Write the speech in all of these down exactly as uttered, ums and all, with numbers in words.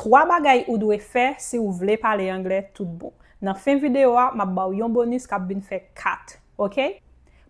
Twa bagay ou dwe fè si w vle pale anglè tout bon. Nan fen videyo a, m ap ba w yon bonis k ap vin fè kat, oke?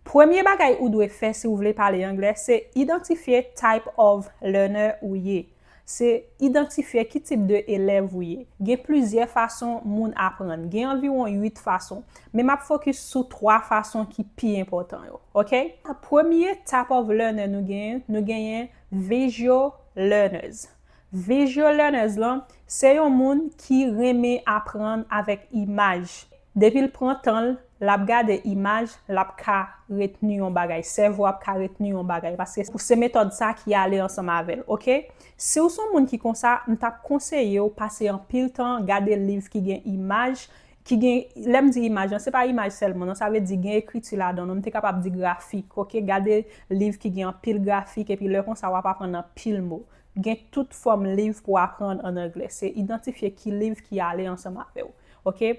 Premye bagay ou dwe fè si w vle pale anglè, se idantifye type of learner ou ye. Se idantifye ki tip de elèv ou ye. Gen plizyè fason moun aprann. Gen anviwon uit fason. Men m ap fokis sou twa fason ki pi enpòtan yo. Oke? Premye type of learner nou genyen, nou genyen visual learners. Visual learners lan, se yon moun ki renmen aprann avèk imaj. Depi l pran tan l, l ap gade imaj, l ap ka retni yon bagay. Sèvo ap ka retni yon bagay. Paske se metòd sa ki ale ansanm avè l, oke? Si w se yon moun ki konsa, m t ap konseye w pase anpil tan gade liv ki gen imaj, ki gen, lè m di imaj lan, se pa imaj sèlman, non, sa vle di gen ekriti ladan, non, m te kapab di grafik, oke? Gade liv ki gen anpil grafik, epi lè konsa w ap aprann anpil mo. Gen tout fòm liv pou aprann ann anglè. Se idantifye ki liv ki ale ansanm avè w, oke?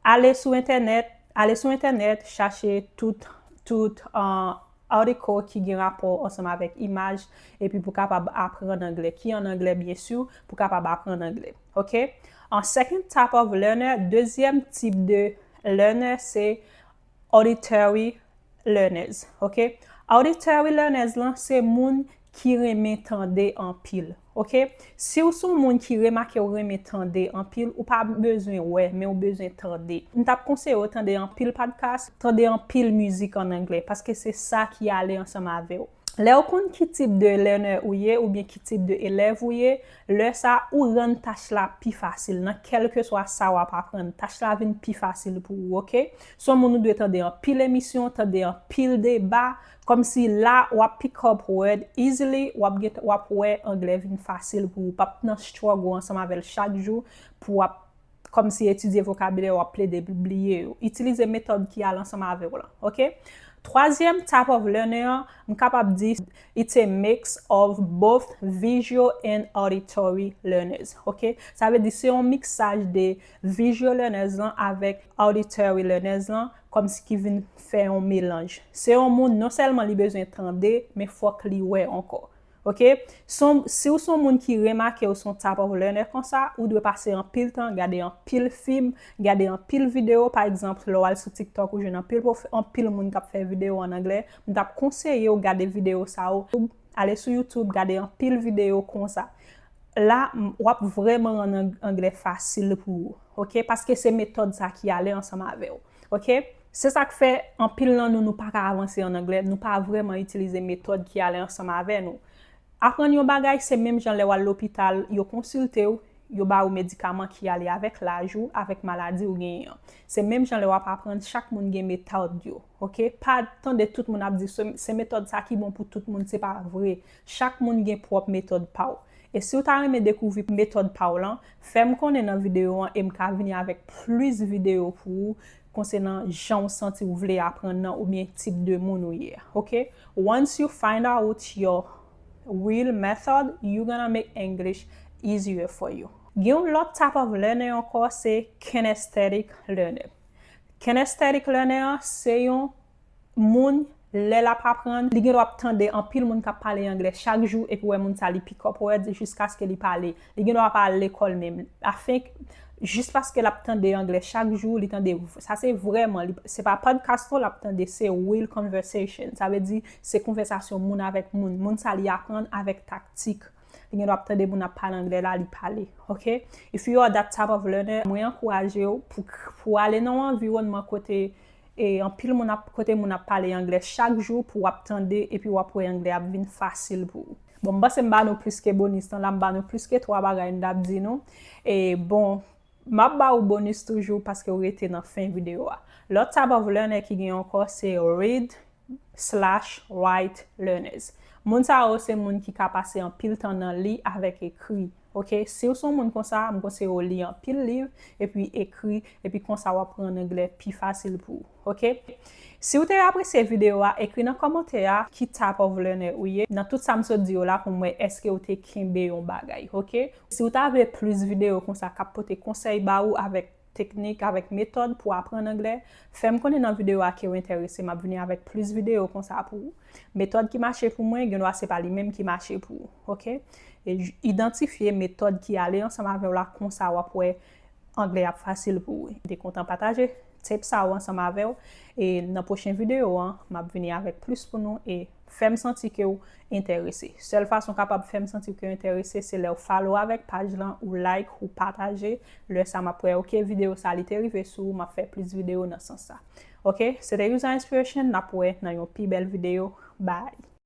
Ale sou entènèt, ale sou entènèt, chache tout, tout, uh, article ki gen rapò ansanm avèk imaj, epi pou kapab aprann anglè, ki ann anglè, byen si, pou kapab aprann anglè, oke? An second type of learner, dezyèm tip de learner, se auditory learners, oke? Auditory learners lan, se moun ki renmen tande anpil, oke? Si w se yon moun ki remake w renmen tande anpil, ou pa bezwen wè, men w bezwen tande. M t ap konseye w tande anpil podcast, tande anpil mizik ann anglè, paske se sa ki ale ansanm avè w. Lè w konn ki tip de learner ou ye, oubyen ki tip de elèv ou ye, lè sa, ou rann tach la pi fasil. Nan kèlkeswa sa w ap aprann, tach la vin pi fasil pou ou, oke? Se yon moun ou dwe tande anpil emisyon, tande anpil deba, kòmsi la, w ap pick up word easily, w ap gen, w ap wè anglè vin fasil pou ou. P ap nan struggle ansanm avè l chak jou pou w ap kòmsi etidye vokabilè, w ap plede bliye yo. Itilize metòd ki al ansanm avè w lan, oke? Twazyèm type of learner an, m kapab di, it's a mix of both visual and auditory learners, oke? Sa vle di se yon miksaj de visual learners lan avèk auditory learners lan, kòmsi ki vin fè yon melanj. Se yon moun, non sèlman li bezwen tande, men fòk li wè ankò. Oke? Si w se yon moun ki remake w se yon type of learner konsa, ou dwe pase anpil tan, gade anpil fim, gade anpil videyo. Pa egzanp, lè w al sou TikTok, ou jwenn anpil pwof-, anpil moun k ap fè videyo ann anglè. M t ap konseye w gade videyo sa yo. Ale sou YouTube, gade anpil videyo konsa. La, m, w ap vrèman rann ang-, anglè fasil pou ou. Oke? Paske se metòd sa ki ale ansanm avè w. Oke? Se sa k fè anpil nan nou, nou pa ka avanse ann anglè, nou pa vrèman itilize metòd ki ale ansanm avè nou. Aprann yon bagay, se menm jan lè w al lopital, yo konsilte w, yo ba ou medikaman ki ale avèk laj ou, avèk maladi ou genyen an. Se menm jan lè w ap aprann, chak moun gen metòd yo, oke? Pa tande tout moun ap di se, se metòd sa ki bon pou tout moun, se pa vre. Chak moun gen pwòp metòd pa w. E si w ta renmen dekouvri metòd pa w lan, fè m konnen nan videyo an e m ka vini avèk plis videyo pou ou konsènan jan w santi w vle aprann nan oubyen tip de moun ou ye a, oke? Once you find out your real method, you gonna make English easier for you. Gen yon lòt type of learner ankò, se kinesthetic learner. Kinesthetic learner an, se yon moun, lè l ap aprann, li gen dwa ap tande anpil moun k ap pale anglè chak jou, epi w wè moun sa li pick up words jiskaske li pale. Li gen dwa pa al lekòl menm. Afin, jis paske l ap tande anglè chak jou, li tande, sa se vrèman, li, se pa podcast non l ap tande, se real conversation. Sa vle di, se konvèsasyon moun avèk moun. Moun sa li aprann avèk taktik. Li gen dwa ap tande moun ap pale anglè la, li pale, oke? If you are that type of learner, mwen ankouraje w pou, pou ale nan yon anviwònman kote, e, anpil moun ap, kote moun ap pale anglè chak jou pou w ap tande epi w ap wè anglè ap vin fasil pou ou. Bon, m panse m ba nou plis ke bonis lan la, m ba nou plis ke twa bagay m t ap di nou. E, bon, m ap ba ou bonis toujou paske w rete nan fen videyo a. Lòt type of learner ki gen ankò, se read slash write learners. Moun sa yo se moun ki ka pase anpil tan nan li avèk ekri. Oke? Si w se yon moun konsa, m konseye w li anpil liv, epi ekri, epi konsa w ap rann anglè pi fasil pou ou. Oke? Si w te apresye videyo a, ekri nan kòmantè a ki type of learner ou ye. Nan tout sa m sot di yo la, pou m wè èske w te kenbe yon bagay. Oke? Si w ta vle plis videyo konsa k ap pote konsèy ba ou avèk teknik, avèk metòd pou aprann anglè, fè m konnen nan videyo a ke w enterese, m ap vini avèk plis videyo konsa pou ou. Metòd ki mache pou mwen, gen dwa se pa li menm ki mache pou ou, oke? e j- idantifye metòd ki ale ansanm avè w la, konsa w ap wè anglè ap fasil pou ou. M te kontan pataje tip sa yo ansanm avè w. E nan pwochen videyo an, m ap vini avèk plis pou nou e fè m santi ke w enterese. Sèl fason kapab fè m santi ke w enterese, se lè w follow avèk paj lan, ou like, ou pataje. Lè sa m ap wè, ok, videyo sa li te rive sou ou, m ap fè plis videyo nan sans sa. Ok, se te User Inspiration, n ap wè nan yon pi bèl videyo. Bye!